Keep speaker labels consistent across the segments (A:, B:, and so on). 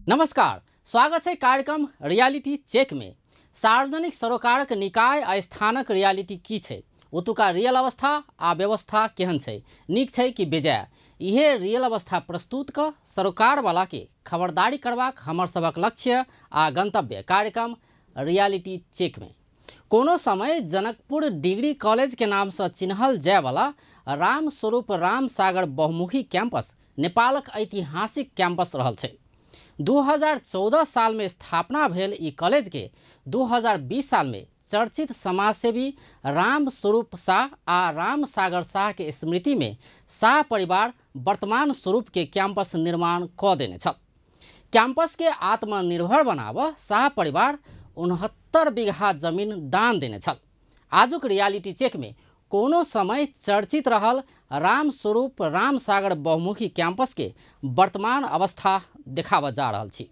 A: नमस्कार, स्वागत है कार्यक्रम रियलिटी चेक में। सार्वजनिक सरोकारक निकाय आ स्थानक रियलिटी की छै, ओतुका रियल अवस्था आ व्यवस्था केहन छै, नीक छै कि बेजाय, इहे रियल अवस्था प्रस्तुत क सरोकार वाला के खबरदारी करबाक हमर सबक लक्ष्य आ गंतव्य कार्यक्रम रियलिटी चेक में। कोनो समय जनकपुर डिग्री कॉलेज के नाम से चिन्हल जायवाला रामस्वरूप रामसागर बहुमुखी कैंपस नेपालक ऐतिहासिक कैंपस रहल छै। 2014 साल में स्थापना भेल ई कॉलेज के 2020 साल में चर्चित समाजसेवी रामस्वरूप शाह आ रामसागर शाह के स्मृति में शाह परिवार वर्तमान स्वरूप के कैंपस निर्माण क देने छल। कैंपस के आत्मनिर्भर बनाब शाह परिवार 69 बीघा जमीन दान देने छल। आजुक रियलिटी चेक में कोनो समय चर्चित रहल रामस्वरूप रामसागर बहुमुखी कैंपस के वर्तमान अवस्था देखाबऽ जा रहल छी।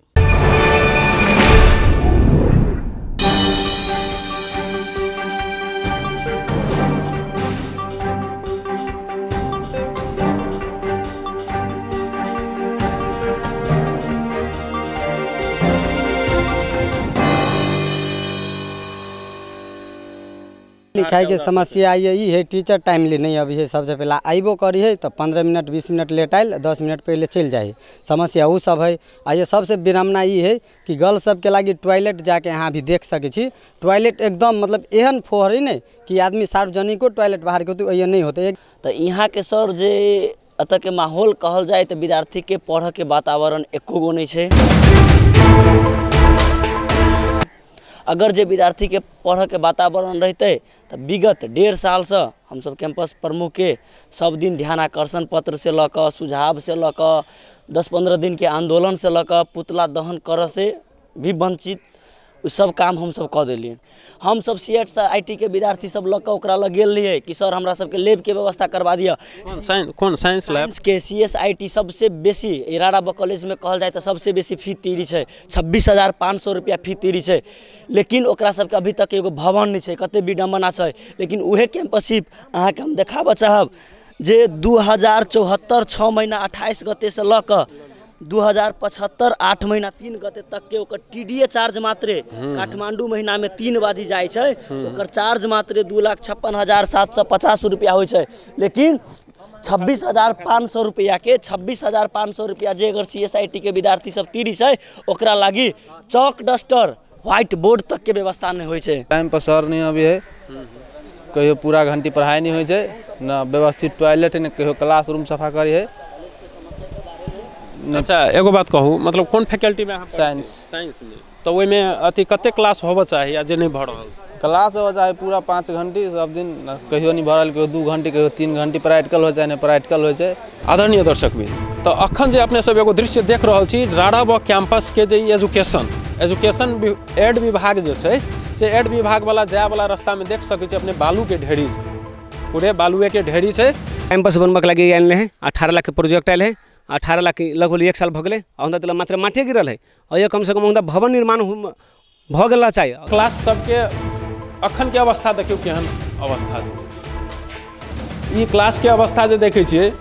B: लिखाई के समस्या ई है, टीचर टाइमली नहीं अभी है। सबसे पहला अबो करी है तो 15 मिनट 20 मिनट लेट आयल, 10 मिनट पहले चल जाए, समस्या वो सब है। आ ये सबसे विडम्बना ई है कि गर्ल्स सबके लागी टॉयलेट जाके यहाँ भी देख सकै छी, टॉयलेट एकदम मतलब एहन फोहर है नहीं कि आदमी सार्वजनिको टॉयलेट बाहर के तो ये नहीं होते।
C: तो यहाँ के सर जे एतऽ के माहौल कहल जाए तो विद्यार्थी के पढ़ के वातावरण एको गो नहीं है। अगर जे विद्यार्थी के पढ़ के वातावरण रहते तो विगत 1.5 साल से हम सब कैंपस प्रमुख के सब दिन ध्यान आकर्षण पत्र से लऽ कऽ, सुझाव से लऽ कऽ, 10-15 दिन के आंदोलन से लऽ कऽ, पुतला दहन करऽ से भी वंचित सब काम हम सब कऽ देलियै। हम सब सी एट I T के विद्यार्थी सब लऽ कऽ ओकरा लग गेल रहियै कि सर हमरा सबके लैब के व्यवस्था करवा दिअ।
D: कोन साइंस लैब
C: के सी एस I T सबसे बेसी रारा कॉलेज में कहल जाए तो सबसे बेसी फी तीरी छै, 26,500 रुपया फी तीरी छै, लेकिन ओकरा सबके अभी तक एगो भवन नहीं छै, कते विडम्बना छै। लेकिन उहे कैंपसशिप अहाँके हम देखाबऽ चाहब जे 2074 6 महीना 28 गते से लऽ कऽ 2075 8 महीना 3 गते तक के ओकर टीडीए चार्ज मात्रे काठमांडू महीना में 3 बाजी जाइ छै, ओकर चार्ज मात्रे 2,56,750 रुपया होइ छै। लेकिन 26,500 रुपया के 26,500 रुपया जे अगर सी एस I T के विद्यार्थी सब तीरी छै ओकरा लागी चौक डस्टर व्हाइट बोर्ड तक के व्यवस्था नहीं होइ छै।
E: टाइम पर सर नहीं अभी है, कहियो पूरा घंटी पढ़ाई नहीं होइ छै, न व्यवस्थित टॉयलेट, न कहियो क्लासरूम सफा करी है।
D: अच्छा एगो बात कहू, मतलब कोन फैकल्टी में?
E: साइंस।
D: साइंस में तो ओहिमे अथी कते क्लास होबऽ चाही आ जे नहीं भऽ रहल?
E: क्लास होबऽ चाही पूरा 5 घंटी सब दिन, कहियो नहीं भरल, कहियो 2 घंटी, कहियो 3 घंटी प्रैक्टिकल हो चाहे नहीं प्रैक्टिकल हो छै।
D: आदरणीय दर्शक भी, तो अखन जे अपने सब एगो दृश्य देख रहल छी राराब कैंपस के जे एजुकेशन एजुकेशन एड विभाग जे छै से एड विभाग वाला जाय वाला रास्ता में देख सकै छी अपने बालू के ढेरी छै, पूरे बालुए के ढेरी छै।
F: कैंपस बनबऽ लागी आयल है, 18 लाख के प्रोजेक्ट आयल है, 18 लाख लगभग 1 साल भऽ गेलै, हुनका तऽ मात्र माटिए गिरल है और कम से कम हुनका भवन निर्माण भऽ गेल चाही।
D: क्लास सबके अखन के अवस्था देखियौ केहन अवस्था छै। ई क्लास के अवस्था जे देखै छियै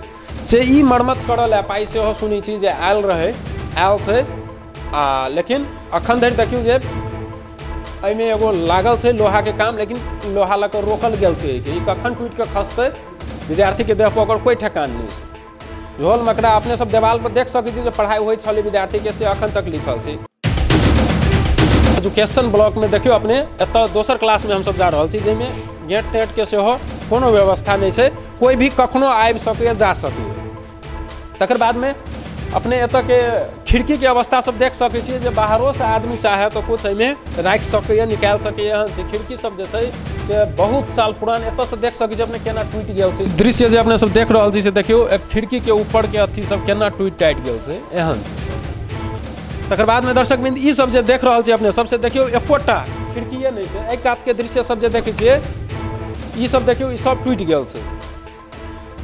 D: से ई मरम्मत करऽ लए पाइ सेहो सुनै छी जे आयल रहै, आयल छै आ लेकिन अखन धरि देखियौ जे एहिमे एगो लागल छै लोहा के काम, लेकिन लोहा लऽ कऽ रोकल गेल छै एहिके, ई कखन टूटि कऽ खसतै विद्यार्थी के देह पर ओकर कोइ ठेकान नहि छै। झोल मकड़ा अपने सब देवाल पर देख सकै छी जे पढ़ाई होइ छलै विद्यार्थी के से अखन तक लिखल छै। एजुकेशन ब्लॉक में देखियौ अपने एतऽ दोसर क्लास में हमसब जा रहल छी जाहिमे गेट तेट के सेहो कोनो व्यवस्था नहि छै, कोई भी कखनो आबि सकैए जा सकैए। तकर बादमे अपने एतऽ के खिड़की के अवस्था सब देख सकै छियै जे बाहरोसँ आदमी चाहे तऽ कुछ एहिमे राखि सकैए, निकालि सकैए। एहन छै खिड़की सब जे छै से बहुत साल पुरान, एतऽसँ देख सकै छी अपने केना टूटि गेल छै। दृश्य जे अपने सब देख रहल छी से देखियौ एक खिड़की के ऊपर के अथी सब केना टूटि टाटि गेल छै, एहन छै। तकर बादमे दर्शक बिंद ई सब जे देख रहल छी अपने सबसे देखियौ एकोटा खिड़कीए नहि छै। एहि कात के दृश्य सब जे देखै छियै ई सब देखियौ ई सब टूटि गेल छै,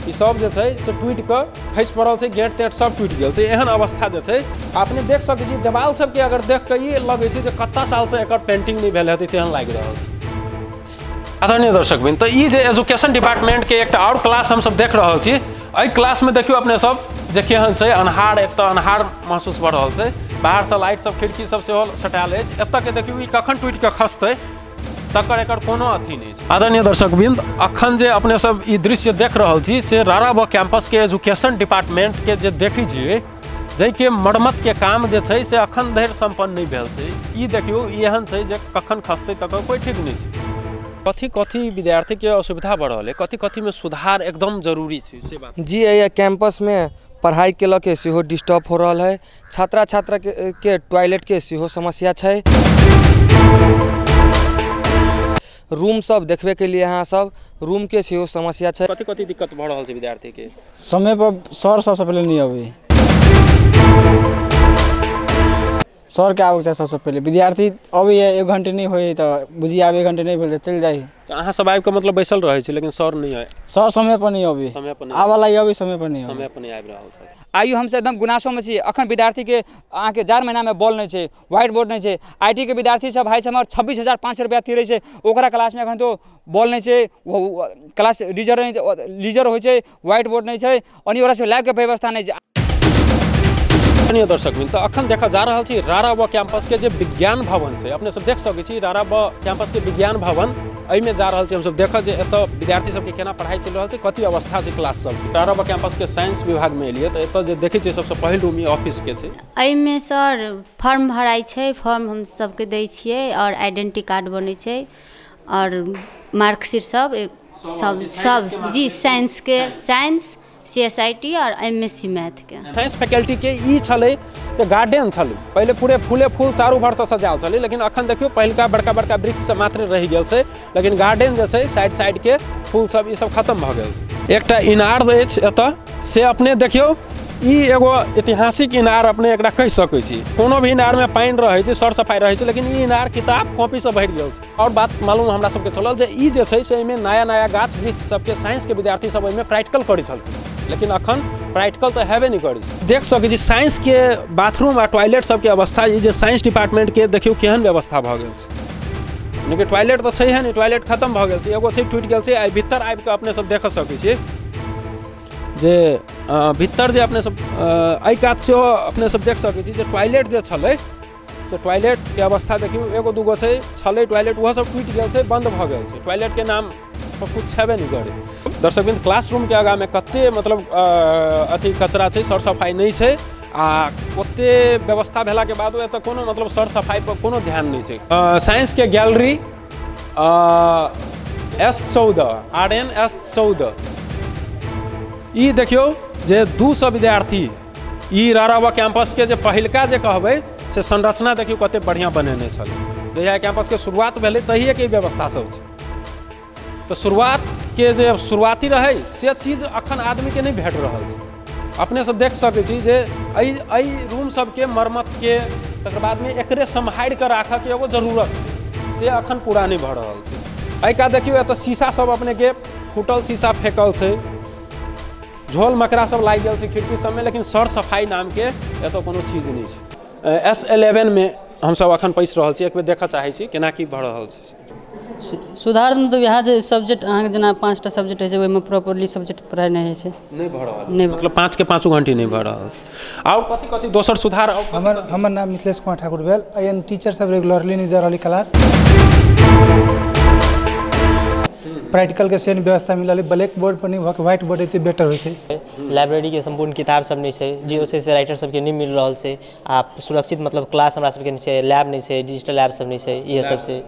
D: ई सब जे छै से टूटि कऽ खसि पड़ल छै, गेट तेट सब टूटि गेल छै। एहन अवस्था जे छै अपने देख सकै छी। देवाल सबके अगर देख कऽ ई लगै छै जे कत्ता सालसँ एकर पेंटिंग नहि भेल हेतै तेहन लागि रहल छै। आदरणीय दर्शक बिंद, तो ई जे एजुकेशन डिपार्टमेंट के एक और क्लास हम सब देख रहल छी। एहि क्लासमे देखियौ अपने सब जे केहन छै, अन्हार, एतऽ अन्हार महसूस भऽ रहल छै, बाहरसँ लाइट सब खिड़की सब सेहो सटायल अछि। एतऽके देखियौ ई कखन टूटिके खसतै तकर एकर कोनो अथी नहि छै। आदरणीय दर्शकवृंद, अखन जे अपने सब ई दृश्य देख रहल छी से राराब कैंपसके एजुकेशन डिपार्टमेंटके जे देखै छियै जाहिके मरम्मतके काम जे छै से अखन धरि सम्पन्न नहि भेल छै। ई देखियौ ई एहन छै जे कखन खसतै तकर कोइ ठीक नहि छै। कथी कथी विद्यार्थीके असुविधा भऽ रहल है, कथी कथीमे सुधार एकदम जरूरी छै से बात।
G: जी एहि कैंपसमे पढ़ाइके लऽ के सेहो डिस्टर्ब हो रहल है, छात्रा छात्रा के टॉयलेटके सेहो समस्या छै, रूम सब देखबे के लिए अहाँ सब रूम के सेहो समस्या छै।
D: कथी कथी दिक्कत भऽ रहल छै विद्यार्थी के?
H: समय पर सर सबसे पहिले नहीं अबै, सर के आबैके चाही सबसे पहिले। विद्यार्थी अबैए 1 घंटे नहीं होय तऽ बुझी आब 1 घंटे नहीं भेल तऽ चलि जाइ।
D: तऽ अहाँ सब आबि कऽ मतलब बैसल रहै छी लेकिन सर नहीं आए?
H: सर समय पर नहीं अबै,
D: समय पर
H: आबऽ लागि अबै, समय पर नहीं,
D: समय पर नहीं आबि रहल छथि।
I: आइयो हमसब एकदम गुनासोमे छी। अखन विद्यार्थीके अहाँके जाड़ महीनामे बॉल नहि छै, व्हाइट बोर्ड नहि छै। I T के विद्यार्थी सब भाइ हमर 26,500 रुपैआ तिरै छै, ओकरा क्लासमे एखन तो बॉल नहि छै, क्लास लीजर लीजर होइ छै, व्हाइट बोर्ड नहि छै, अनि ओकरा सब लैबके व्यवस्था नहि छै।
D: दर्शक मित्र, तऽ अखन देखऽ जा रहल छी राराब कैंपस के जे विज्ञान भवन छै, अपने सब देख सकै छी राराब कैंपस के विज्ञान भवन, एहिमे जा रहल छी हमसब देखऽ जे एतऽ विद्यार्थी सबके केना पढ़ाइ चलि रहल छै, कथी अवस्था छै क्लास सबके। राराब कैंपस के साइंस विभागमे एलियै तऽ एतऽ जे देखै छियै सबसँ पहिल रूम ई ऑफिस के छै।
J: एहिमे सर फॉर्म भराइ छै, फॉर्म हम सबके दै छियै और आइडेंटिटी कार्ड बनै छै और मार्कशीट सब सब सब जी साइंस के, साइंस CSIT और MSc math के।
D: साइंस फैकल्टी के ई छलै तऽ गार्डन छलै, पहिले पूरे फूले फूल चारू भरसँ सजायल छलै, लेकिन अखन देखियौ पहिलका बड़का बड़का वृक्ष सब मात्र रहि गेल छै, लेकिन गार्डन जे छै साइड साइड के फूल सब ई सब खत्म भऽ गेल छै। एकटा इनार अछि एतऽ, से अपने देखियौ ई एगो ऐतिहासिक इनार अपने एकरा कहि सकै छी। कोनो भी इनारमे पानि रहै छै, सर सफाइ रहै छै, लेकिन ई इनार किताब कॉपीसँ भरि गेल छै। और बात मालूम हमरा सबके चलल जे ई जे छै से एहिमे नया नया गाछ वृक्ष सबके साइंसके विद्यार्थी सब एहिमे प्रैक्टिकल करै छलखिन, लेकिन अखन प्रैक्टिकल तऽ हेबे नहि करै छै। देख सकै छी साइंसके बाथरूम आ टॉयलेट सबके अवस्था, ई जे साइंस डिपार्टमेंटके देखियौ केहन व्यवस्था भऽ गेल छै। यानी टॉयलेट तऽ छैहे नहि, टॉयलेट खत्म भऽ गेल छै, एगो छै टूटि गेल छै। एहि भीतर आबि कऽ अपने सब देख सकै छी जे भीतर जे अपने सब एहि कात सेहो अपने सब देख सकै छी जे टॉयलेट जे छलै से टॉयलेटके अवस्था देखियौ, एगो दूगो छै छलै टॉयलेट, ओहो सब टूटि गेल छै, बंद भऽ गेल छै, टॉयलेटके नाम पर कुछ छेबे नहि करै। दर्शकवृंद, क्लासरूमके आगाँमे कते मतलब अथी कचरा छै, सर सफाइ नहि छै आ ओते व्यवस्था भेलाके बादो एतऽ कोनो मतलब सर सफाइ पर कोनो ध्यान नहि छै। साइंसके गैलरी S14 RN S14, ई देखियौ जे 200 विद्यार्थी ई राराब कैंपसके जे पहिलका जे कहबै से संरचना देखियौ कते बढ़िआँ बनेने छलै। जहिया कैंपसके शुरुआत भेलै तहिएके व्यवस्था सब छै, तऽ शुरुआतके जे शुरुआती रहै से चीज अखन आदमीके नहि भेट रहल छै। अपने सब देख सकै छी जे एहि रूम सबके मरम्मतके तकर बादमे एकरे सम्हारि कऽ राखऽके एगो जरूरत छै, से अखन पूरा नहि भऽ रहल छै। एहि कात देखियौ एतऽ शीशा सब अपनेके फूटल शीशा फेकल छै, झोल मकड़ा सब लागि गेल छै खिड़की सबमे, लेकिन सर सफाइ नामके एतऽ कोनो चीज नहि छै। S11 मे हमसब अखन पैसि रहल छी, एक बेर देखऽ चाहै छी केना की भऽ रहल छै।
K: सुधार मतलब इएह जे सब्जेक्ट अहाँके जेना 5टा सब्जेक्ट होइ छै ओहिमे प्रॉपरली सब्जेक्ट पढ़ाइ नहि होइ छै,
D: नहि भऽ रहल, नहि मतलब 5 के 5 घंटी नहि भऽ रहल। आओर कथी कथी दोसर सुधार?
L: हमर नाम मिथिलेश कुमार ठाकुर भेल। एहन टीचर सब रेगुलरली नहि दऽ रहल क्लास, प्रैक्टिकल के सेम व्यवस्था मिलल, ब्लैक बोर्ड पर नहीं भऽ व्हाइट बोर्ड एते बेटर होइतै।
M: लाइब्रेरी के सम्पूर्ण किताब सब नहि छै, जे छै से राइटर सबके नहि मिल रहल छै, आ सुरक्षित मतलब क्लास हमरा सबके नहि छै, लैब नहि छै, डिजिटल लैब सब नहि छै, इएह सब छै।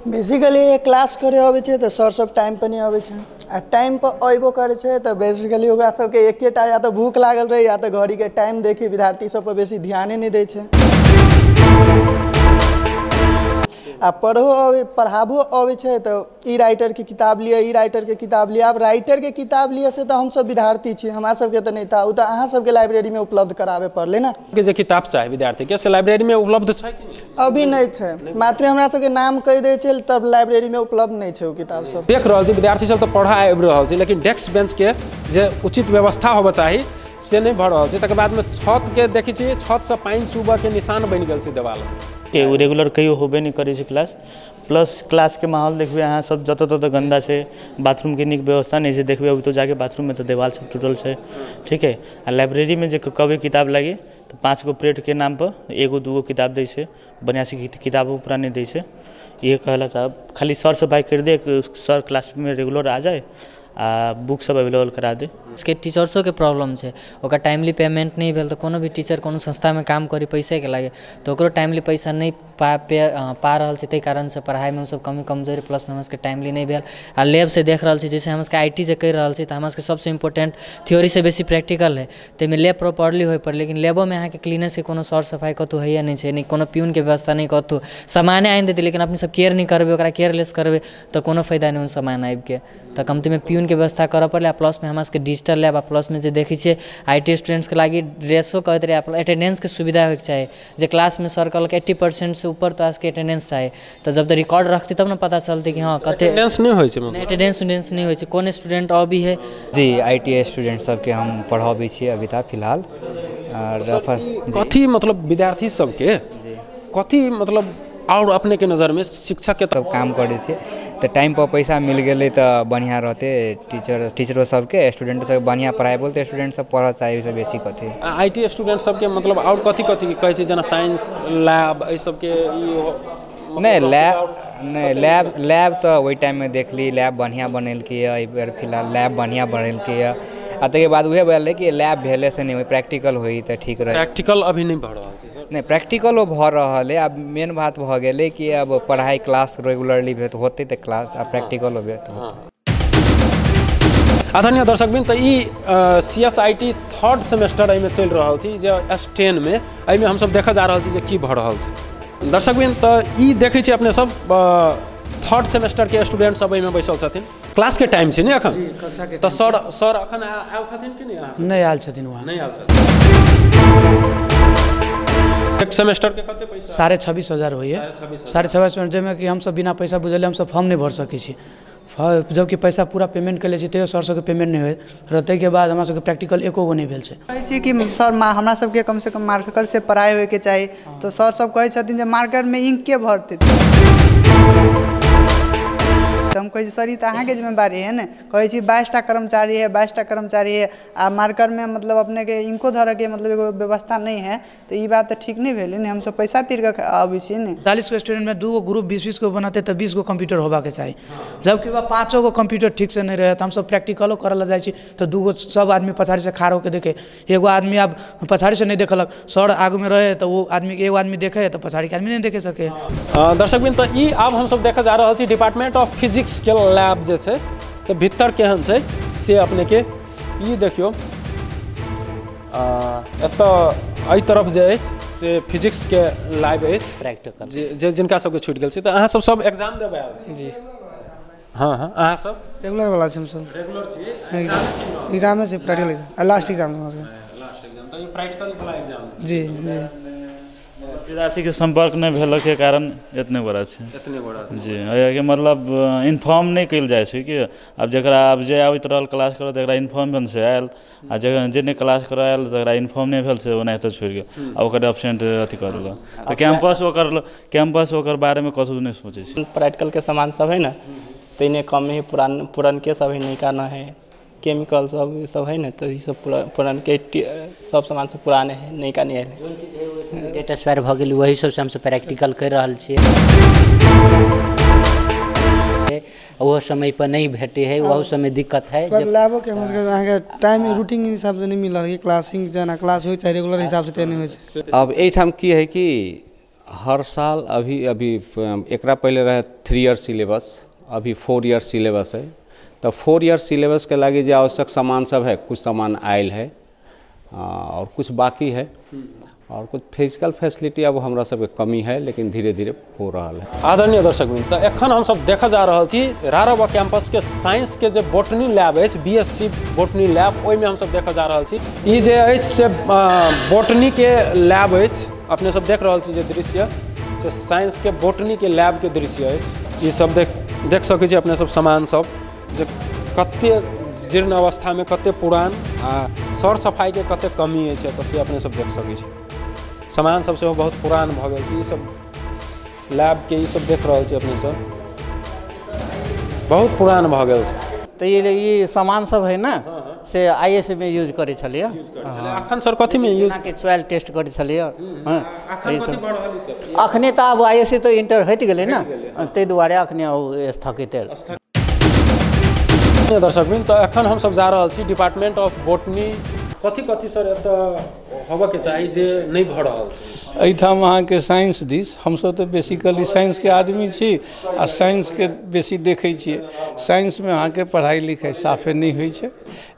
N: बेसिकली क्लास करे अबै छै तऽ सर सब टाइम पर नहि अबै छै, आ टाइम पर अयबो करै छै तऽ बेसिकली ओकरा सबके एकेटा या तऽ भूख लागल रहै या तऽ घड़ीके टाइम देखी विद्यार्थी सब पर बेसी ध्याने नहि दै छै। आ पढ़ो पढ़ाबो अबै छै तऽ ई राइटरके किताब लिअ, ई राइटरके किताब लिअ। आब राइटरके किताब लिअ से तऽ हमसब विद्यार्थी छी, हमरा सबके तऽ नहि, तऽ ओ तऽ अहाँ सबके लाइब्रेरीमे उपलब्ध कराबे पड़लै ने।
D: जे किताब चाही विद्यार्थीके से लाइब्रेरीमे उपलब्ध छै कि नहि?
N: अभी नहि छै, मात्र हमरा सबके नाम कहि दै छै तब लाइब्रेरीमे उपलब्ध नहि छै ओ किताब सब।
D: देख रहल छी विद्यार्थी सब तऽ पढ़ा आबि रहल छै, लेकिन डेस्क बेंचके जे उचित व्यवस्था होबऽ चाही से नहि भऽ रहल छै। तकर बादमे छतके देखै छियै, छतसँ पानि चूबऽके निशान बनि गेल छै देवालमे।
O: के ओ रेगुलर कहियो होबे नहि करै छै क्लास, प्लस क्लासके माहौल देखबै अहाँ सब जतऽ ततऽ गन्दा छै, बाथरूमके नीक व्यवस्था नहि छै। देखबै अभी तो जाके बाथरूममे तऽ देवाल सब टूटल छै, ठीक है। आ लाइब्रेरीमे जे कहबै किताब लागी तऽ 5 गो प्लेटके नाम पर 1-2 गो किताब दै छै, बढ़िआँसँ किताबो पूरा नहि दै छै। इहे कहला साहब खाली सर सफाइ करि दे, सर क्लासमे रेगुलर आ जाए आ बुक सब अवेलेबल करा दे।
P: इसके टीचर्सोके प्रॉब्लम छै, ओकर टाइमली पेमेंट नहि भेल तऽ कोनो भी टीचर कोनो संस्थामे काम करी पैसेके लागे तऽ ओकरो टाइमली पैसा नहि पा रहल छै, ताहि कारणसँ पढ़ाइमे ओसब कमी कमजोरी प्लसमे हमरा सबके टाइमली नहि भेल। आ लैबसँ देख रहल छी जैसे हमरा सबके IT जे करि रहल छी तऽ हमरा सबके सबसँ इम्पोर्टेंट थ्योरीसँ बेसी प्रैक्टिकल है, ताहिमे लैब प्रॉपरली होइ पर, लेकिन लैबोमे अहाँके क्लीनेसके कोनो सर सफाइ कतहु होइए नहि छै, नहि कोनो प्यूनके व्यवस्था, नहि कतहु सामाने आनि देतै लेकिन अपने सब केयर नहि करबै, ओकरा केयरलेस करबै तऽ कोनो फायदा नहि सामान आबिके, तऽ कमतीमे प्यूनके व्यवस्था करऽ पड़लै। आ प्लसमे हमरा सबके डिजिटल लैब आ प्लसमे जे देखै छियै IT स्टूडेंट्सके लागि ड्रेसो कहैत रहै, अटेंडेंसके सुविधा होइके चाही, जे क्लासमे सर कहलक 80% से ऊपर तो सबके अटेंडेंस चाही, तऽ जब तक रिकॉर्ड रखतै तब ने पता चलतै कि हँ कते
D: अटेंडेंस नहि होइ छै,
P: अटेंडेंस उटेंडेंस नहि होइ छै, कोन स्टूडेंट अभी है।
Q: जी IT student सबके हम पढ़ाबै छियै अभी तक फिलहाल।
D: कथी मतलब विद्यार्थी सबके कथी मतलब और अपने के नज़र में शिक्षा के
Q: सब काम करै छै तऽ टाइम पर पैसा मिल गेलै तऽ बढ़िआँ रहतै, टीचरो सबके स्टूडेंट सबके बढ़िआँ पढ़ाइ बोलतै, स्टूडेंट सब पढ़ऽ चाही ओहिसँ बेसी कथी।
D: IT student सबके मतलब और कथी कथी कहै छै जेना साइंस लैब एहि सबके?
Q: नहि लैब लैब तऽ ओहि टाइममे देखली लैब बढ़िआँ बनेलकै यऽ एहि बेर फिलहाल लैब बढ़िआँ बनेलकै यऽ। आ ताहिके बाद उएह भेलै कि लैब भेले से नहि होइ, प्रैक्टिकल होइ तऽ ठीक रहै।
D: प्रैक्टिकल अभी नहि भऽ रहल छै सर?
Q: नहि प्रैक्टिकलो भऽ रहल है। आब मेन बात भऽ गेलै कि अब पढ़ाइ क्लास रेगुलरली होतै तऽ क्लास आ प्रैक्टिकलो होतै।
D: आदरणीय दर्शकवृंद, तऽ ई CSIT third semester एहिमे चलि रहल छी जे S10 मे, एहिमे हमसब देखऽ जा रहल छी जे की भऽ रहल छै। दर्शकवृंद, तऽ ई देखै छी अपने सब थर्ड सेमेस्टर के स्टूडेंट सब एहिमे बैसल छथिन। क्लास के टाइम छै ने अखन? तऽ सर अखन आयल छथिन कि नहि?
R: नहि आयल छथिन, वहाँ
D: नहि आयल छथिन। एक सेमेस्टर के कते पैसा?
R: 26,500 होइए। 26,500 जाहिमे कि हमसब बिना पैसा बुझले हमसब फॉर्म नहि भरि सकै छी, जबकि पैसा पूरा पेमेंट कऽ लै छी तैयो सर सबके पेमेंट नहि होइत रहतै। ताहिके बाद हमरा सबके प्रैक्टिकल एको गो नहि भेल छै।
S: कहै छी कि सर हमरा सबके कमसँ कम मार्कर से पढ़ाइ होइके चाही, तऽ सर सब कहै छथिन जे मार्करमे इंक के भरतै, तऽ हम कहै छी सर ई तऽ अहाँके जिम्मेवारी है ने। कहै छी 22टा कर्मचारी है, 22टा कर्मचारी है आ मार्करमे मतलब अपनेके इंको धरऽके मतलब एगो व्यवस्था नहि है, तऽ ई बात तऽ ठीक नहि भेलै ने, हमसब पैसा तीर कऽ अबै छी ने।
R: 40 गो स्टूडेंटमे 2 गो ग्रुप 20-20 गो बनाते तऽ 20 गो कंप्यूटर होबाके चाही, जबकि वह 5 गो कंप्यूटर ठीक से नहि रहै। तऽ हमसब प्रैक्टिकलो करऽ लए जाइ छी तऽ 2 गो सब आदमी पछाड़ीसँ खाड़ होके देखे, एगो आदमी आब पछाड़ीसँ नहि देखलक, सर आगूमे रहै तऽ ओ आदमीके एगो आदमी देखे तऽ पछाड़ीके आदमी नहि देखे सकै।
D: दर्शकवृंद, तऽ ई आब हमसब देखऽ जा रहल छी डिपार्टमेंट ऑफ फिजिक्स के लैब जे छै, तऽ भीतर केहन छै से अपनेके ई देखियौ। एतऽ एहि तरफ जे अछि से फिजिक्स के लैब अछि
A: प्रैक्टिकल
D: जे जिनका सबके छूटि गेल छै। तऽ अहाँ सब सब एग्जाम देबै आयल छी?
H: जी
D: हाँ हाँ। अहाँ सब
H: रेगुलर वाला छी? हम सब
D: रेगुलर छी,
H: एग्जाम छै प्रैक्टिकल लास्ट एग्जाम हमरा सबके
D: लास्ट एग्जाम, तऽ ई प्रैक्टिकल वाला एग्जाम।
H: जी जी।
O: विद्यार्थीके सम्पर्क नहि भेलके कारण एतने बड़ा छै,
D: एतने बड़ा छै
O: जी। एहिके मतलब इन्फॉर्म नहि कयल जाइ छै कि आब जकरा आब जे आबैत रहल क्लास करऽ तकरा इन्फॉर्म भेल से आयल, आ जे नहि क्लास करऽ आयल तकरा इन्फॉर्म नहि भेल से ओनाहिते छोड़ि गेल आ ओकर एब्सेंट अथी कऽ देलक। तऽ कैंपस ओकर बारेमे कतहु नहि सोचै छै।
T: प्रैक्टिकलके सामान सब है ने तहिने कम है, पुरानके सब है, नयका न है, केमिकल सब ई सब है ने, तऽ ई सब पुरानके सब सामान सब पुराने है, नयका नहि है।
U: डेट एक्सपायर भऽ गेल वही सबसँ हमसब प्रैक्टिकल करि रहल छियै, ओहो समय पर नहि भेटै है, ओहो समय दिक्कत है।
H: लैबोके हमरा सबके अहाँके टाइम रूटीन हिसाबसँ नहि मिलल है, क्लासिंग जेना क्लास होइ चाहे रेगुलर हिसाबसँ ते नहि होइ छै।
V: अब एहिठाम की है कि हर साल अभी अभी एकरा पहिले रहै 3 ईयर सिलेबस, अभी 4 ईयर सिलेबस है। तऽ 4 ईयर सिलेबस के लागी जे आवश्यक सामान सब है, कुछ सामान आयल है और कुछ बाकी है, और कुछ फिजिकल फैसिलिटी अब हमरा सबके कमी है, लेकिन धीरे धीरे हो रहा है।
D: आदरणीय दर्शकवृंद, तऽ एखन हमसब देखऽ जा रहल छी राराबा कैंपस के साइंस के जे बोटनी लैब अछि, BSc botany lab, ओहिमे हमसब देखऽ जा रहल छी। ई जे अछि से बोटनी के लैब अछि, अपने सब देख रहल छी जे दृश्य से साइंस के बोटनी के लैब के दृश्य अछि। ई सब देख सकै छी अपने सब सामान सब जे कते जीर्ण अवस्थामे, कते पुरान आ सर सफाइके कते कमी अछि, तऽ से अपने सब देख सकै छी। सामान सब सेहो बहुत पुरान भऽ गेल छै। ई सब लैबके ई सब देख रहल छी अपने सब, बहुत पुरान भऽ गेल छै।
B: तऽ ई सामान सब है ने से IS में यूज करै छलियै।
D: अखन सर कथी में यूज?
B: के सॉइल टेस्ट करै छलियै।
D: अखन कथी भऽ रहल छै?
B: अखने तऽ आब IS तऽ इंटर हटि गेलै ने, ताहि दुआरे अखने ओ स्थगित।
D: दर्शकवृंद, तऽ एखन हमसब जा रहल छी डिपार्टमेंट ऑफ बोटनी। कथी कथी सर एतऽ होबऽके चाही जे नहि भऽ रहल छै
C: एहिठाम? अहाँके साइंस दिस हमसब तऽ बेसिकली साइंसके आदमी छी आ साइंसके बेसी देखै छियै। साइंसमे अहाँके पढ़ाइ लिखाइ साफे नहि होइ छै।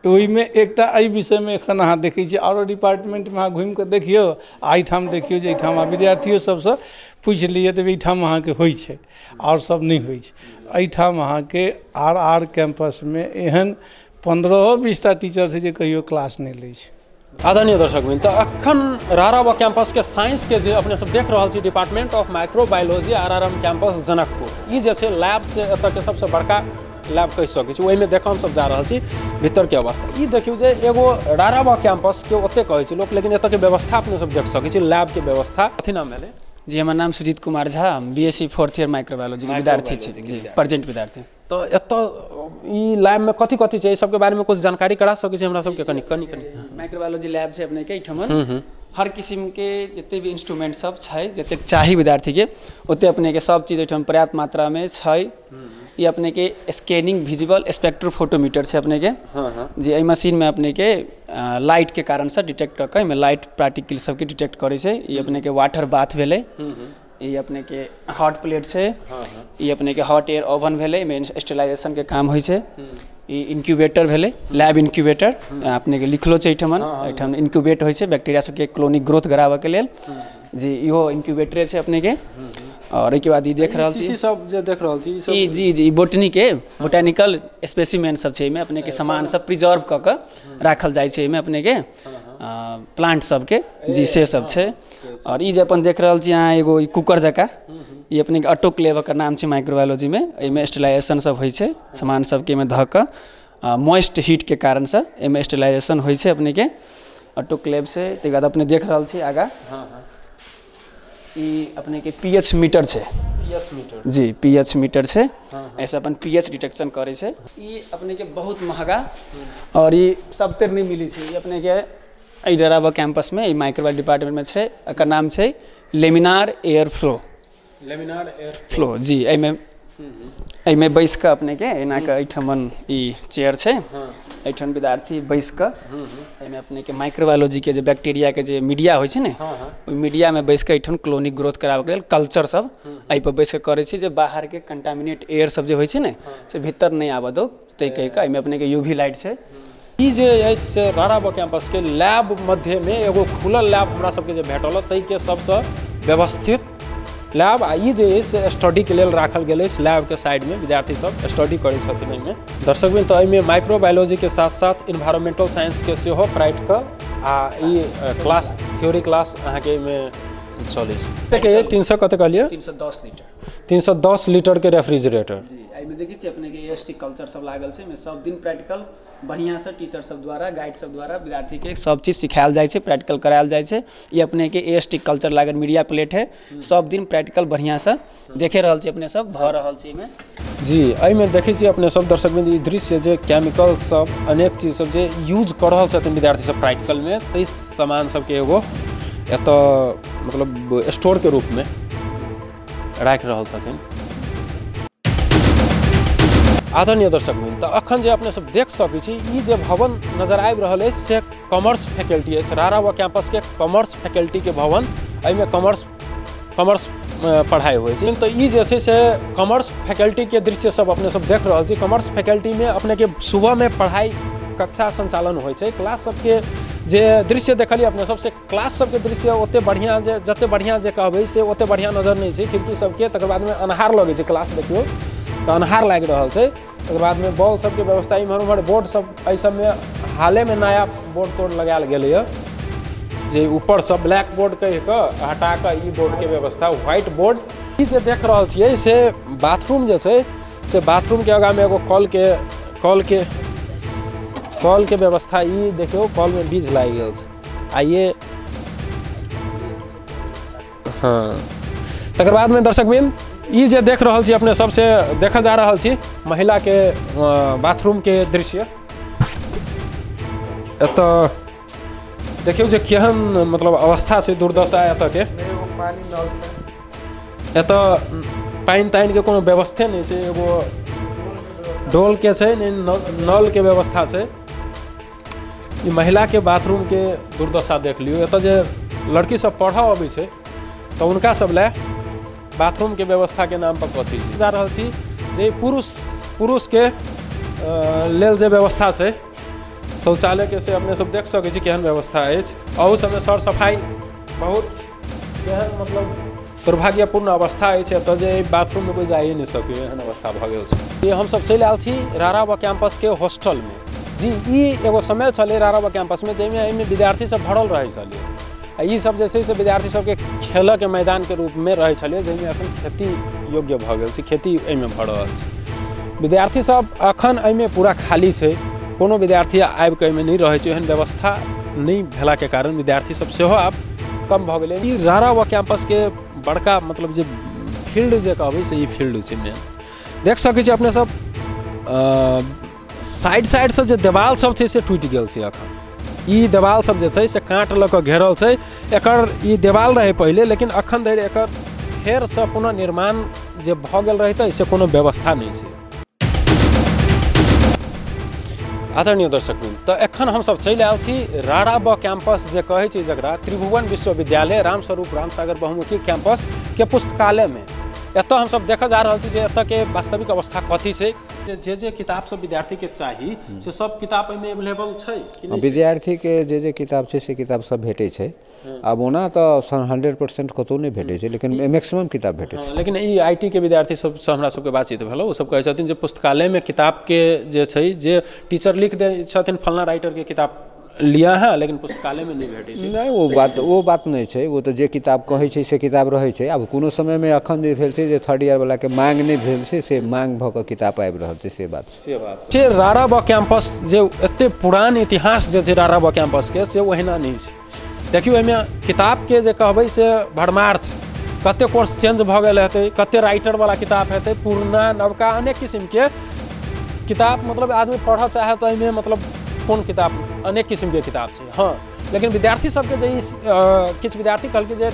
C: ओहिमे एकटा एहि विषयमे एखन अहाँ देखै छियै, आओरो डिपार्टमेंटमे अहाँ घुमिकऽ देखियौ आ एहिठाम देखियौ जे एहिठाम विद्यार्थियो सबसँ पूछि लिअ तऽ एहिठाम अहाँके होइ छै, आओर सब नहि होइ छै। एहिठाम अहाँके आर कैंपसमे एहन 15-20 टा टीचर छै जे कहियो क्लास नहि लै छै।
D: आदरणीय दर्शकवृंद, तऽ अखन राराबा कैंपसके साइंसके जे अपने सब देख रहल छी department of microbiology RRM campus Janakpur, ई जे छै लैब से एतऽके सबसँ बड़का लैब कहि सकै छी। ओहिमे देखऽ हमसब जा रहल छी भीतरके अवस्था। ई देखियौ जे एगो राराबा कैंपसके ओतेक कहै छै लोक, लेकिन एतऽके व्यवस्था अपने सब देख सकै छी, लैबके व्यवस्था। कथी नाम भेलै?
W: जी, हमर नाम सुजीत कुमार झा, हम BSc 4th year microbiology के विद्यार्थी छी। जी, प्रेजेंट विद्यार्थी।
D: तऽ एतऽ ई लैबमे कथी कथी छै, एहि सबके बारेमे कुछ जानकारी करा सकै छी हमरा सबके? कनि कनि कनि।
W: माइक्रोबायोलॉजी लैब छै अपने के एहिठमन, हर किसिमके जते भी इंस्ट्रूमेंट सब छै, जतेक चाही विद्यार्थीके ओते अपने के सब चीज एहिठाम पर्याप्त मात्रामे छै। ई अपने के स्कैनिंग विजुअल स्पेक्ट्रोफोटोमीटर छै अपने के, जे एहि मशीनमे अपने के लाइट के कारणसँ डिटेक्ट कऽ के एहिमे लाइट पार्टिकल सबके डिटेक्ट करै छै। ई अपने के वाटर बाथ भेलै, ई अपने के हॉट प्लेट छै, ई अपने के हॉट एयर ओवन भेलै, एहिमे स्टेरिलाइजेशन के काम होइ छै। ई इनक्यूबेटर भेलै, लैब इनक्यूबेटर अपने के लिखलो छै एहिठमन, एहिठाम इनक्यूबेट होइ छै बैक्टीरिया सबके क्लोनिक ग्रोथ कराबऽके लेल। जी, इहो इनक्यूबेटरे छै अपने के। और एहिके बाद ई देख रहल छी
D: सब जे देख रहल छी
W: ई जी जी बोटनी के बोटेनिकल स्पेसिमेन सब छै। एहिमे अपने के सामान सब प्रिजर्व कऽ कऽ राखल जाइ छै, एहिमे अपने के प्लांट सबके जी से सब छै। और ई जे अपन देख रहल छी अहाँ एगो ई कुकर जकाँ, ई अपने के ऑटोक्लेव के नाम छै माइक्रोबायोलॉजी में। एहिमे स्टेरिलाइजेशन सब होइ छै, सामान सबके एहिमे धऽ कऽ मॉइस्ट हीट के कारणसँ एहिमे स्टेरिलाइजेशन होइ छै अपने के ऑटोक्लेव से। ताहिके बाद अपने देख रहल छी आगाँ ई अपने के पीएच मीटर छै।
D: पीएच मीटर,
W: जी पीएच मीटर छै, ऐसे अपन पीएच डिटेक्शन करै छै। ई अपने के बहुत महगा और ई सब तर नहि मिलै छै। ई अपने के एहि डराबा कैंपसमे ई माइक्रोबायोलॉजी डिपार्टमेंटमे छै। एकर नाम छै laminar air flow.
D: Laminar air
W: flow, जी। एहिमे बैस कऽ अपने के एना कऽ एहिठमन ई चेयर छै, एहिठाम विद्यार्थी बैस कऽ एहिमे अपने के माइक्रोबायोलॉजी के जे बैक्टीरिया के जे मीडिया होइ छै ने, ओहि मीडियामे बैस कऽ एहिठाम क्लोनिक ग्रोथ कराबऽके लेल कल्चर सब एहिपर बैस कऽ करै छै, जे बाहरके कंटामिनेट एयर सब जे होइ छै ने से भीतर नहि आबऽ दो, ताहि कहि कऽ एहिमे अपने के यूवी लाइट छै।
D: ई जे अछि से राराबा कैंपसके लैब मध्यमे एगो खुलल लैब हमरा सबके जे भेटल ताहिके सबसँ व्यवस्थित लैब, आ ई जे अछि से स्टडीके लेल राखल गेल अछि। लैबके साइडमे विद्यार्थी सब स्टडी करै छथिन एहिमे। दर्शकवृंद, तऽ एहिमे माइक्रोबायोलॉजीके साथ साथ इन्वायरमेंटल साइंसके सेहो प्रैक्टिकल आ ई क्लास थ्योरी क्लास अहाँके एहिमे चलै छै। 300 कते कहलियै?
W: 310 लीटर।
D: 310 लीटरके रेफ्रिजरेटर।
W: जी, एहिमे देखै छियै अपने के एएसटी कल्चर सब लागल छै। एहिमे सब दिन प्रैक्टिकल बढ़िआँसँ टीचर सब द्वारा, गाइड सब द्वारा विद्यार्थी के सब चीज सिखायल जाइ छै, प्रैक्टिकल करायल जाइ छै। ई अपने के एएसटी कल्चर लागल मीडिया प्लेट है, सब दिन प्रैक्टिकल बढ़िआँसँ देखे रहल छी अपने सब, भऽ रहल छै एहिमे।
D: जी, एहिमे देखै छी अपने सब दर्शकवृंद ई दृश्य जे केमिकल सब अनेक चीज सब जे यूज कऽ रहल छथिन विद्यार्थी सब प्रैक्टिकलमे, ताहि सामान सबके एगो एतऽ मतलब स्टोरके रूपमे राखि रहल छथिन। आदरणीय दर्शकवृंद, तऽ अखन जे अपने सब देख सकै छी ई जे भवन नजर आबि रहल अछि से कॉमर्स फैकल्टी अछि, राराबा कैंपसके कॉमर्स फैकल्टीके भवन। एहिमे कॉमर्स पढ़ाइ होइ छै। तऽ ई जे छै से कॉमर्स फैकल्टीके दृश्य सब अपने सब देख रहल छी। कॉमर्स फैकल्टीमे अपनेके सुबहमे पढ़ाइ कक्षा संचालन होइ छै। क्लास सबके जे दृश्य देखलियै अपने सब से क्लास सबके दृश्य ओते बढ़िआँ जे जते बढ़िआँ जे कहबै से ओते बढ़िआँ नजर नहि छै खिड़की सबके। तकर बादमे अन्हार लगै छै, क्लास देखियौ तऽ अन्हार लागि रहल छै। तकर बादमे बॉल सबके व्यवस्था इम्हर उम्हर बोर्ड सब एहि सबमे हालेमे नया बोर्ड तोर्ड लगायल गेलैए, जे ऊपरसँ ब्लैक बोर्ड कहि कऽ हटा कऽ ई बोर्डके व्यवस्था व्हाइट बोर्ड। ई जे देख रहल छियै से बाथरूम जे छै से बाथरूमके आगाँमे एगो कल के व्यवस्था। ई देखियौ कलमे बीज लागि गेल छै। आ ये हाँ, तकर बादमे दर्शकबिन ई जे देख रहल छी अपने सबसे देखल जा रहल छी महिलाके बाथरूमके दृश्य। एतऽ देखियौ जे केहन मतलब अवस्था छै, दुर्दशा एतऽके। एतऽ पानि तानिके कोनो व्यवस्थे नहि छै, एगो डोलके छै नहि नलके व्यवस्था छै। ई महिलाके बाथरूमके दुर्दशा देख लियौ। एतऽ जे लड़की सब पढ़ऽ अबै छै तऽ हुनका सब लए बाथरूमके व्यवस्थाके नाम पर कथी छै। जा रहल छी जे पुरुषके लेल जे व्यवस्था छै शौचालयके, से अपने सब देख सकै छी केहन व्यवस्था अछि। अहू सबमे सर सफाइ बहुत केहन मतलब दुर्भाग्यपूर्ण अवस्था अछि एतऽ जे बाथरूममे कोइ जाइए नहि सकैए, एहन अवस्था भऽ गेल छै। हमसब चलि आयल छी राराबा कैंपसके हॉस्टलमे। जी ई एगो समय छलै राराबा कैंपसमे जाहिमे एहिमे विद्यार्थी सब भरल रहै छलै आ ई सब जे छै से विद्यार्थी सबके खेलऽके मैदानके रूपमे रहै छलै, जाहिमे अखन खेती योग्य भऽ गेल छै, खेती एहिमे भऽ रहल छै। विद्यार्थी सब अखन एहिमे पूरा खाली छै, कोनो विद्यार्थी आबिकऽ एहिमे नहि रहै छै। एहन व्यवस्था नहि भेलाके कारण विद्यार्थी सब सेहो आब कम भऽ गेलै। ई राराबा कैंपसके बड़का मतलब जे फील्ड जे कहबै से ई फील्ड छै मेन। देख सकै छी अपने सब साइड साइडसँ जे देवाल सब छै से टूटि गेल छै। अखन ई देवाल सब जे छै से काँट लऽ कऽ घेरल छै। एकर ई देवाल रहै पहिले, लेकिन अखन धरि एकर फेरसँ पुनर्निर्माण जे भऽ गेल रहितै से कोनो व्यवस्था नहि छै। आदरणीय दर्शकवृन्द, तऽ एखन हमसब चलि आयल छी राराबा कैंपस जे कहै छै जकरा त्रिभुवन विश्वविद्यालय रामस्वरूप रामसागर बहुमुखी कैंपस के पुस्तकालयमे। एतऽ हमसब देखऽ जा रहल छी जे एतऽके वास्तविक अवस्था कथी छै, जे जे किताब सब विद्यार्थीके चाही से सब किताब एहिमे एवेलेबल छै।
E: विद्यार्थीके जे जे किताब छै से किताब सब भेटै छै। आब ओना तऽ 100% कतहु नहि भेटै छै, लेकिन मैक्सिमम किताब भेटै छै।
D: लेकिन ई IT के विद्यार्थी सबसँ हमरा सबके बातचीत भेल, ओ सब कहै छथिन जे पुस्तकालयमे किताबके जे छै जे टीचर लिख दै छथिन फलना राइटरके किताब लिअ अहाँ, लेकिन पुस्तकालयमे नहि भेटै छै।
E: नहि, ओ बात नहि छै। ओ तऽ जे किताब कहै छै से किताब रहै छै। आब कोनो समयमे एखन जे भेल छै जे थर्ड ईयर वलाके मांग नहि भेल छै, से मांग भऽ कऽ किताब आबि रहल छै, से बात छै।
D: से राराबा कैंपस जे एते पुरान इतिहास जे छै राराबा कैंपसके से ओहिना नहि छै। देखियौ एहिमे किताबके जे कहबै से भरमार छै, कते कोर्स चेंज भऽ गेल हेतै, कते राइटरवला किताब हेतै, पुरना नवका अनेक किसिमके किताब, मतलब आदमी पढ़ऽ चाहे तऽ एहिमे मतलब कोन किताब, अनेक किसिमके किताब छै। हँ, लेकिन विद्यार्थी सबके जे ई किछु विद्यार्थी कहलकै जे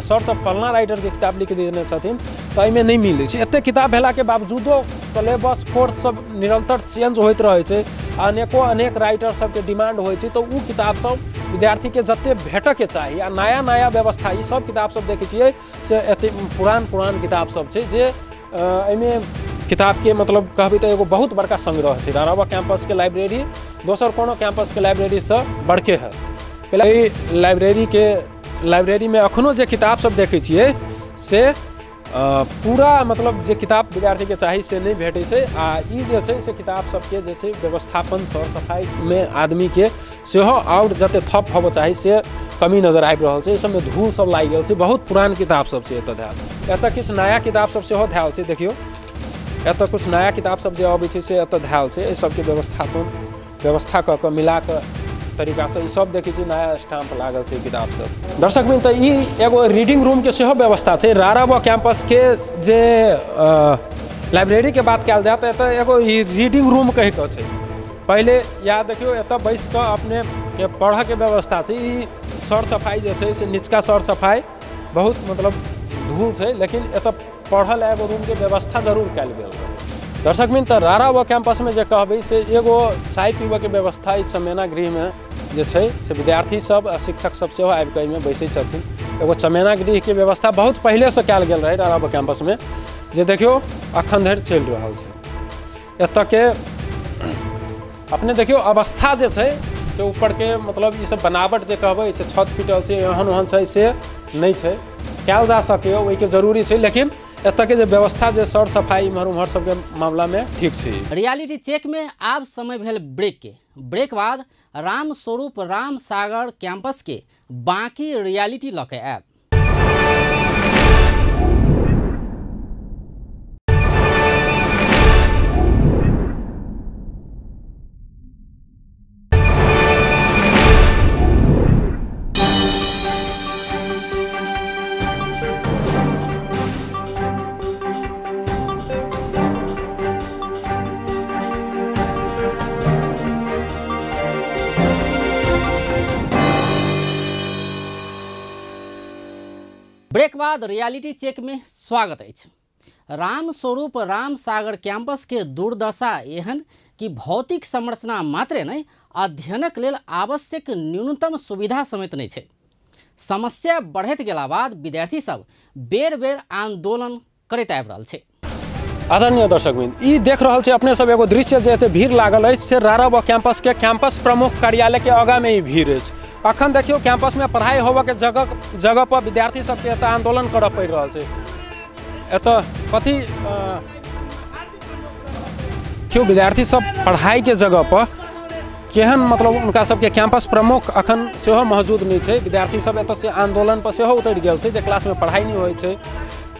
D: सर सब फलना राइटरके किताब लिख देने छथिन तऽ एहिमे नहि मिलै छै। एतेक किताब भेलाके बावजूदो सिलेबस कोर्स सब निरन्तर चेंज होइत रहै छै, अनेको अनेक राइटर सबके डिमांड होइ छै, तऽ ओ किताब सब विद्यार्थीके जतेक भेटऽके चाही आ नया नया व्यवस्था ई सब किताब सब देखै छियै से एते पुरान पुरान किताब सब छै जे एहिमे किताबके मतलब कहबै तऽ एगो बहुत बड़का संग्रह छै। राराबा कैंपसके लाइब्रेरी दोसर कोनो कैंपसके लाइब्रेरीसँ बड़के है। पहिले एहि लाइब्रेरीमे एखनो जे किताब सब देखै छियै से पूरा मतलब जे किताब विद्यार्थीके चाही से नहि भेटै छै। आ ई जे छै से किताब सबके जे छै व्यवस्थापन सर सफाइमे आदमीके सेहो आओर जते थप होबऽ चाही से कमी नजर आबि रहल छै। एहि सबमे धूल सब लागि गेल छै, बहुत पुरान किताब सब छै एतऽ धयल। एतऽ किछु नया किताब सब सेहो धयल छै। देखियौ एतऽ किछु नया किताब सब जे अबै छै से एतऽ धयल छै। एहि सबके व्यवस्थापन व्यवस्था कऽ कऽ मिला कऽ तरीकासँ ई सब देखै छी नया स्टाम्प लागल छै किताब सब। दर्शकवृन्द, तऽ ई एगो रीडिंग रूमके सेहो व्यवस्था छै। राराबा कैंपसके जे लाइब्रेरीके बात कयल जाय तऽ एतऽ एगो ई रीडिंग रूम कहि कऽ छै। पहिले या देखियौ एतऽ बैस कऽ अपनेके पढ़ऽके व्यवस्था छै। ई सर सफाइ जे छै से निचका सर सफाइ बहुत मतलब धूल छै, लेकिन एतऽ पढ़ल एगो रूमके व्यवस्था जरूर कयल गेल। दर्शकवृन्द, तऽ राराबा कैंपसमे जे कहबै से एगो चाय पीबऽके व्यवस्था ई चमेना गृहमे जे छै से विद्यार्थी सब आ शिक्षक सब सेहो आबि कऽ एहिमे बैसै छथिन। एगो चमेना गृहके व्यवस्था बहुत पहिलेसँ कयल गेल रहै राराबा कैंपसमे, जे देखियौ अखन धरि चलि रहल छै। एतऽके अपने देखियौ अवस्था जे छै से ऊपरके मतलब ई सब बनावट जे कहबै से छत पिटल छै, एहन ओहन छै से नहि छै, कयल जा सकैए ओहिके जरूरी छै, लेकिन एतऽके जे व्यवस्था जे सर सफाइ इम्हर उम्हर सबके मामलामे ठीक छै।
A: रियलिटी चेक में आब समय भेल ब्रेक के। ब्रेक बाद रामस्वरूप रामसागर कैंपस के बाकी रियलिटी लऽ के आयब। ब्रेक बाद रियलिटी चेक में स्वागत अछि। राम स्वरूप राम सागर कैंपस के दुर्दशा एहन कि भौतिक संरचना मात्रे नहीं, अध्ययनक लेल आवश्यक न्यूनतम सुविधा समेत नहीं छै। समस्या बढ़ैत गेला बाद विद्यार्थी सब बेर बेर आंदोलन करैत आबि रहल छै।
D: आदरणीय दर्शकवृंद, ई देख रहल छी अपने सब एगो दृश्य जे एते भीड़ लागल अछि से रारा कैंपस के कैंपस प्रमुख कार्यालय के आगा में ई भीड़ अछि। अखन देखियौ कैंपस में पढ़ाई होबऽ के जगह पर विद्यार्थी सबके एतऽ आंदोलन करऽ पड़ि रहल छै। एतऽ कथी क्यों विद्यार्थी सब पढ़ाई के जगह पर केहन मतलब उनका सबके कैंपस प्रमुख अखन सेहो मौजूद नहीं छै। विद्यार्थी सब एतऽ से आंदोलन पर सेहो उतरि गेल छै जे क्लास में पढ़ाई नहीं होइ छै,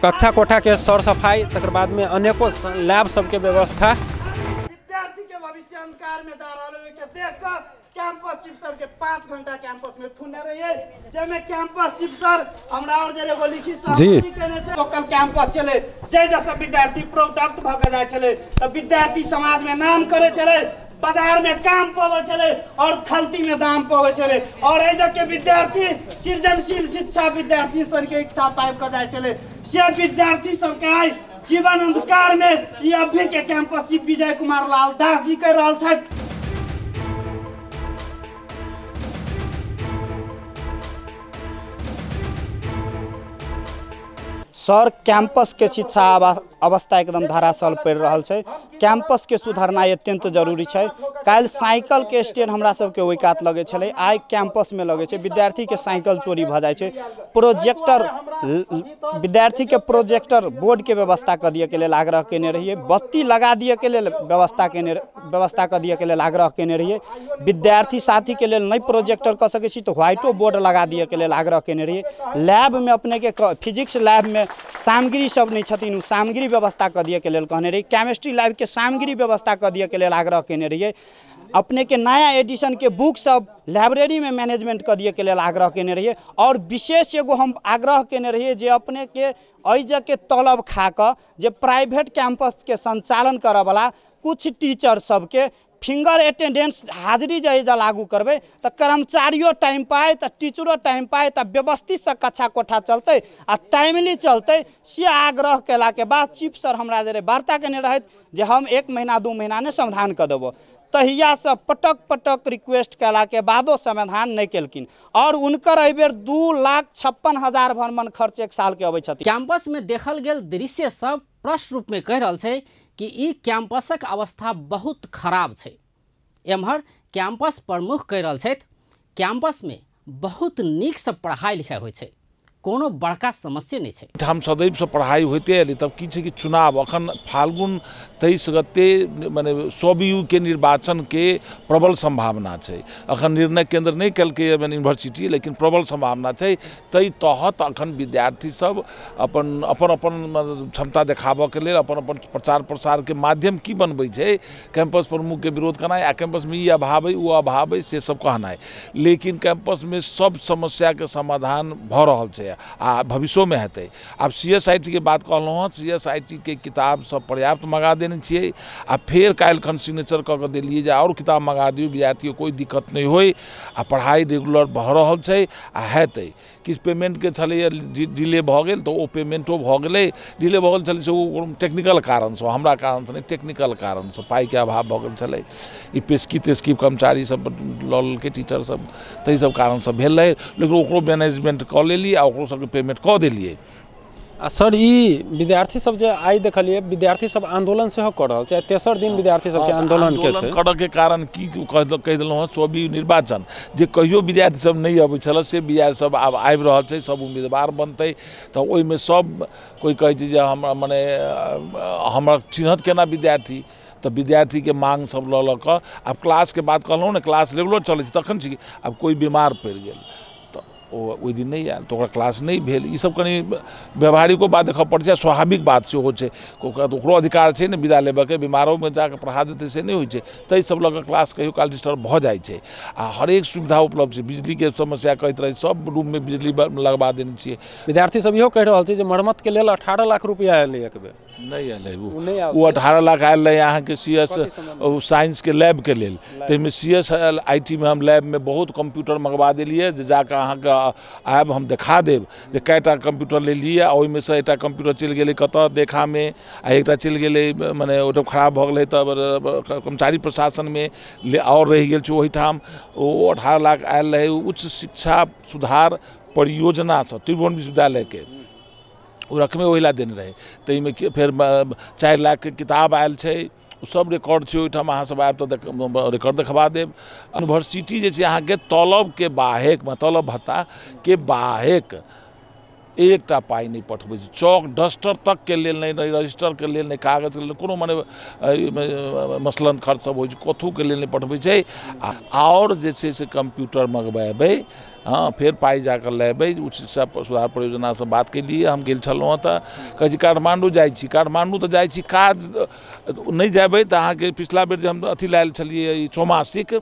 D: कक्षा कोठा के सर सफाई, तकर बाद में अनेको लैब सबके व्यवस्था।
F: विद्यार्थी के भविष्य अंधकार में जा रहल है के देख कर कैंपस चीफ सर के 5 घंटा कैंपस में थुने रहिए, जेमे कैंपस चीफ सर हमरा और जे एगो लिखित सहमति केने छै। ओकल कैंपस छले जे जैसे विद्यार्थी प्रोडक्ट भ के जाय छले त विद्यार्थी समाज में नाम करे छले, बाजार में काम पवे छले और खलती में दाम पवे छले, और एज के विद्यार्थी सृजनशील शिक्षा विद्यार्थी सर के इच्छा पाइब के जाय छले। से विद्यार्थी सब के आइ जीवन अंधकार में ई अभी के कैंपस चीफ विजय कुमार लाल दास जी कह रहल छथि।
G: सर कैंपस के शिक्षा अवस्था एकदम धराशाल पड़ि रहल छै। कैंपस के सुधारनाइ अत्यंत जरूरी छै। काल्हि साइकिल के स्टैंड हमरा सबके ओहि कात लगै छलै, आइ कैंपस में लगै छै। विद्यार्थी के साइकिल चोरी भऽ जाइ छै। प्रोजेक्टर, विद्यार्थी के प्रोजेक्टर बोर्ड के व्यवस्था कऽ दिअ के लेल आग्रह केने रहियै, बत्ती लगा दिअ के लेल व्यवस्था कऽ दिअ के लेल आग्रह केने रहियै। विद्यार्थी साथी के लेल नहि प्रोजेक्टर कऽ सकै छी तऽ व्हाइटो बोर्ड लगा दिअ के लेल आग्रह केने रहियै। लैब में अपने के फिजिक्स लैब में सामग्री सब नहीं छथिन, सामग्री व्यवस्था कऽ दिअ के लेल कहने रहियै। केमिस्ट्री लैब के सामग्री व्यवस्था कऽ दिअ के लेल आग्रह केने रहियै। अपने के नया एडिशन के बुक सब लाइब्रेरी में मैनेजमेंट कऽ दिअ के लेल आग्रह केने रहियै। और विशेष एगो हम आग्रह केने रहियै जे अपने के एहि के तलब खा कऽ जे प्राइवेट कैंपस के संचालन करऽवला कुछ टीचर सबके फिंगर अटेंडेंस हाजिरी जे लागू करबै तऽ कर्मचारियो टाइम पाए, तऽ टीचरो टाइम पाए, तऽ व्यवस्थितसँ कक्षा कोठा चलतै आ टाइमली चलतै। से आग्रह केलाके बाद चीफ सर हमरा जरे वार्ता केने रहथि जे हम 1 महीना 2 महीना ने समाधान कऽ देबो। तहियासँ पटक पटक रिक्वेस्ट केलाके बादो समाधान नहि केलखिन और हुनकर एहिबेर 2,56,000 भ्रमण खर्च 1 साल के अबै छथिन।
A: कैंपस में देखल गेल दृश्य सब प्रश्न रूप में कहि रहल छै कि ई कैंपसक अवस्था बहुत खराब छै। एम्हर कैंपस प्रमुख कहि रहल छथि कैंपस में बहुत नीक से पढ़ाई लिखाई होइ छै, कोनो बड़का समस्या नहीं छै।
I: हम सदैव से पढ़ाई होते एलै, तब की छै कि चुनाव अखन फाल्गुन 23 गते माने 100 के निर्वाचन के प्रबल संभावना छै। अखन निर्णय केंद्र नहीं केलकै माने यूनिवर्सिटी, लेकिन प्रबल संभावना छै। ताहि तहत अखन विद्यार्थी सब अपन अपन अपन क्षमता देखाबऽ के लेल अपन अपन प्रचार प्रसार के माध्यम की बनबै छै, कैंपस प्रमुख के विरोध करनाइ आ कैंपस में ई अभाव है ओ अभाव है से सब कहनाइ। लेकिन कैंपस में सब समस्या के समाधान भऽ रहल छै आ भविष्यों में हेतै। आब CSIT के बात कहलहुँ हँ, CSIT के किताब सब पर्याप्त मंगा देने छियै आ फेर काल्हिखन सिग्नेचर कऽ के देलियै जे आओर किताब मंगा दियौ, विद्यार्थीके कोइ दिक्कत नहि होइ आ पढ़ाइ रेगुलर भऽ रहल छै आ हेतै। किछु पेमेंटके छलैए डिले भऽ गेल तऽ ओ पेमेंटो भऽ गेलै, डिले भऽ गेल छलै से ओ टेक्निकल कारणसँ, हमरा कारणसँ नहि, टेक्निकल कारणसँ पाइके अभाव भऽ गेल छलै। ई पेशकी तेशकी कर्मचारी सब लऽ लेलकै टीचर सब, ताहि सब कारणसँ भेल रहै, लेकिन ओकरो मैनेजमेंट कऽ लेली आ ओकरो सबके पेमेंट कऽ देलियै।
D: आ सर ई विद्यार्थी सब जे आइ देखलियै विद्यार्थी सब आंदोलन सेहो कऽ रहल छै, तेसर दिन विद्यार्थी सबके आंदोलन के छै।
I: करऽ के कारण की कहि देलहुँ हँ, 100 निर्वाचन जे कहियो विद्यार्थी सब नहि अबै छल से विद्यार्थी सब आब आबि रहल छै, सब उम्मीदवार बनतै तऽ ओहिमे सब कोइ कहै छै जे हमरा मने हमरा चिन्हत केना विद्यार्थी, तऽ विद्यार्थीके मांग सब लऽ लऽ कऽ आब क्लासके बात कहलहुँ ने, क्लास रेगुलर चलै छै तखन छै। आब कोइ बीमार पड़ि गेल तऽ ओ ओहि दिन नहि आयल तऽ ओकरा क्लास नहि भेल। ई सब कनि व्यवहारिको बात देखऽ पड़ै छै, स्वाभाविक बात सेहो छै, ओकरा तऽ ओकरो अधिकार छै ने विदा लेबऽके, बीमारोमे जाकऽ पढ़ा देतै से नहि होइ छै। ताहि सब लऽ कऽ क्लास कहियो काल डिस्टर्ब भऽ जाइ छै आ हरेक सुविधा उपलब्ध छै। बिजलीके समस्या कहैत रहै, सब रूममे बिजली लगबा देने छियै।
D: विद्यार्थी सब इहो कहि रहल छै जे मरम्मतके लेल 18 लाख रुपया एलै एक बेर,
I: नहि आयल ओ 18 लाख आयल रहै अहाँके CS साइंसके लैबके लेल। ताहिमे CSIT मे हम लैबमे बहुत कंप्यूटर मंगवा देलियै जे जाकऽ अहाँके तऽ आयब हम देखा देब जे कएटा कंप्यूटर लेलियै आ ओहिमे से एकटा कंप्यूटर चलि गेलै कतऽ देखामे आ एकटा चलि गेलै मने ओहिठाम खराब भऽ गेलै तऽ कर्मचारी प्रशासनमे आओर रहि गेल छै ओहिठाम। ओ 18 लाख आयल रहै उच्च शिक्षा सुधार परियोजनासँ त्रिभुवन विश्वविद्यालयके, ओ रकमे ओहि लए देने रहै। ताहिमे फेर 4 लाखके किताब आयल छै, ओ सब रिकॉर्ड छै ओहिठाम, अहाँ सब आयब तऽ रिकॉर्ड देखबा देब। यूनिवर्सिटी जे छै अहाँके तलबके बाहेक, तलब भत्ताके बाहेक एकटा पाइ नहि पठबै छै, चौक डस्टर तकके लेल नहि, रजिस्टरके लेल नहि, कागजके लेल, कोनो मने मसलन खर्च सब होइ छै कथूके लेल नहि पठबै छै। आओर जे छै से कम्प्यूटर मँगबेबै, हँ फेर पाइ जाकऽ लेबै। उच्च शिक्षा सुधार परियोजनासँ बात केलियै, हम गेल छलहुँ हँ तऽ कहै छी काठमाण्डू जाइ छी, काठमाण्डू तऽ जाइ छी, काज नहि जेबै तऽ अहाँके पिछला बेर जे हम अथी लायल छलियै ई चौमासिक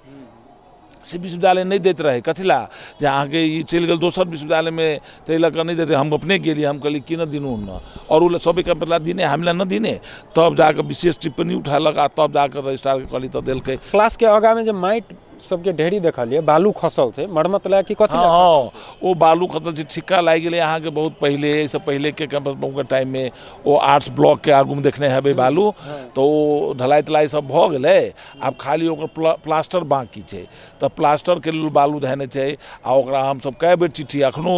I: से विश्वविद्यालय नहि दैत रहै, कथी लए जे अहाँके ई चलि गेल दोसर विश्वविद्यालयमे ताहि लऽ कऽ नहि दैत रहै। हम अपने गेलियै, हम कहलियै कि न दिनू न, आओर ओ सबके बदला दिने हामीलाई नदिने, तब जाकऽ विशेष टिप्पणी उठेलक आ तब जाकऽ रजिस्ट्रारके कहली तऽ देलकै।
D: क्लासके आगाँमे जे माटि सबके ढेरी देखलियै, बालू खसल छै, मरम्मत लए कि कथी?
I: हँ ओ बालू खसल छै, ठिक्का लागि गेलै अहाँके बहुत पहिले, एहिसँ पहिलेके कैंपस के टाइममे ओ आर्ट्स ब्लॉकके आगूमे देखने हेबै बालू, तऽ ओ ढलाई तलाई सब भऽ गेलै, आब खाली ओकर प्लास्टर बाँकी छै, तऽ प्लास्टरके लेल बालू धयने छै। आ ओकरा हमसब कए बेर चिट्ठी, एखनो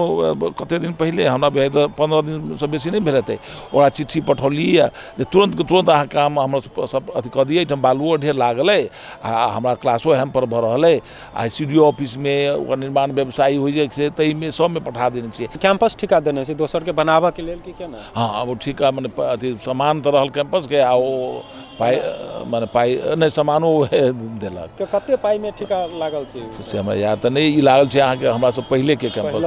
I: कतेक दिन पहिले हमरा 15 दिनसँ बेसी नहि भेल हेतै, ओकरा चिट्ठी पठौलियै जे तुरन्तके तुरन्त अहाँ काम हमरा सब अथी कऽ दियै, एहिठाम बालुओ ढेर लागलै आ हमरा क्लासो हैम्पर भऽ रहल अइ, आ सी डी ओ ऑफिसमे ओकर निर्माण व्यवसायी होइ छै ताहिमे सबमे पठा देने छियै।
D: कैंपस ठिका देने छै दोसरके बनाबऽके लेल कि केना?
I: हँ ओ ठिका मने अथी सामान तऽ रहल कैंपसके आ ओ पाइ मने पाइ नहि सामानो देलक।
D: तऽ कते पाइमे ठिका लागल छै
I: से हमरा याद तऽ नहि, ई लागल छै अहाँके हमरा सब पहिलेके कैंपस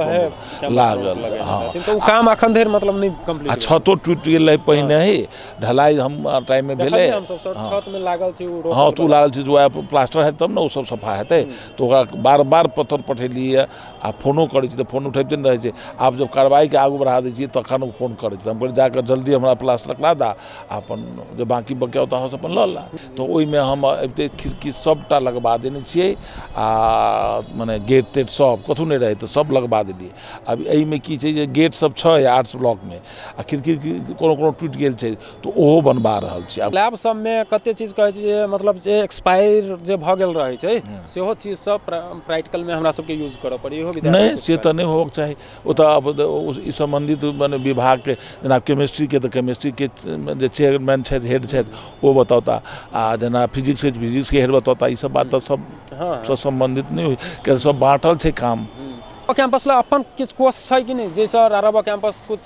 I: लागल। हँ
D: तऽ ओ काम एखन धरि मतलब नहि कम्प्लीट।
I: आ छतो टूटि गेल रहै पहिने ही, ढलाई हम टाइममे भेलै,
D: छतमे लागल छै।
I: हँ तऽ ओ लागल छै, जे प्लास्टर हेतै तब ने ओ सब सफा हेतै, तऽ ओकरा बार बार पत्थर पठेलियै आ फोनो करै छी तऽ फोन उठबिते नहि रहै छै। आब जब कार्रवाईके आगू बढ़ा दै छियै तखन ओ फोन करै छै, तऽ हम कहलियै जाकऽ जल्दी हमरा प्लास्टर ला दा, अपन जे बाँकी बकिया होता से अपन लऽ ला। तऽ ओहिमे हम अबिते खिड़की सबटा लगबा देने छियै आ मने गेट तेट सब कथू नहि रहै तऽ सब लगबा देलियै। आब एहिमे की छै जे गेट सब छै आर्ट्स ब्लॉकमे आ खिड़की कोनो कोनो टूटि गेल छै तऽ ओहो बनबा रहल छी।
D: आब लैब सबमे कते चीज कहै छै जे मतलब जे एक्सपायर जे भऽ गेल रहै छै सेहो चीज सब प्रैक्टिकलमे हमरा सबके यूज करऽ पड़ै, इहो
I: नहि से तऽ नहि होबक चाही। ओ तऽ आब ई सम्बन्धित मने विभागके जेना केमिस्ट्रीके तऽ केमिस्ट्रीके जे चेयरमैन छथि हेड छथि ओ बतौता, आ जेना फिजिक्सके फिजिक्सके हेड बतौता, ई सब बात तऽ सब सँ सम्बन्धित नहि होइ, किया सब बाँटल छै काम।
D: कैंपस ला अपन किछु कोर्स छै कि नहि जाहिसँ राराबा कैंपस कुछ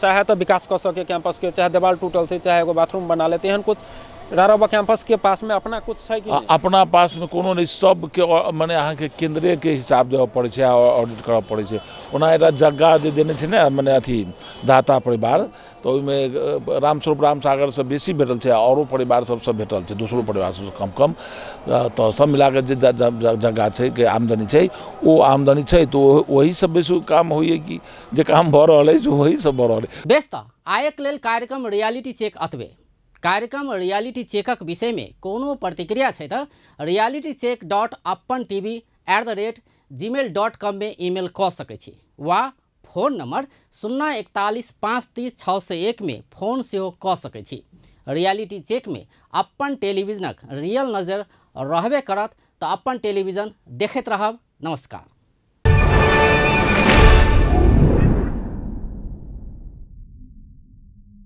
D: चाहे तऽ विकास कऽ सके कैंपसके, चाहे देवाल टूटल छै चाहे एगो बाथरूम बना लेते, एहन कुछ राराबा कैंपस के पास में अपना कुछ छै कि नहि?
I: अपना पास में कोनो नहि, सबके मने अहाँके केंद्रेके हिसाब देबऽ पड़ै छै आ ऑडिट करऽ पड़ै छै। ओना एकटा जग्गा जे देने छै ने मने अथी दाता परिवार, तऽ ओहिमे रामस्वरूप रामसागरसँ बेसी भेटल छै, आओरो परिवार सबसँ भेटल छै, दोसरो परिवार सबसँ कम कम, तऽ सब मिलाकऽ जे जग्गा छै के आमदनी छै ओ आमदनी छै, तऽ ओहीसँ बेसी काम होइए कि जे काम भऽ रहल अछि ओहीसँ भऽ रहल अछि।
A: बेस तऽ आयक लेल कार्यक्रम रियलिटी चेक अतबे। कार्यक्रम रियलिटी चेकक विषयमे कोनो प्रतिक्रिया छै तऽ realitycheck.appantv@gmail.com में ईमेल कऽ सकै छी वा फोन नंबर 041 530 601 में फोन सेहो कऽ सकै छी। रियलिटी चेक में अपन टेलीविजनक रियल नजर रहबे करत, तऽ अपन टेलीविजन देखैत रहब। नमस्कार।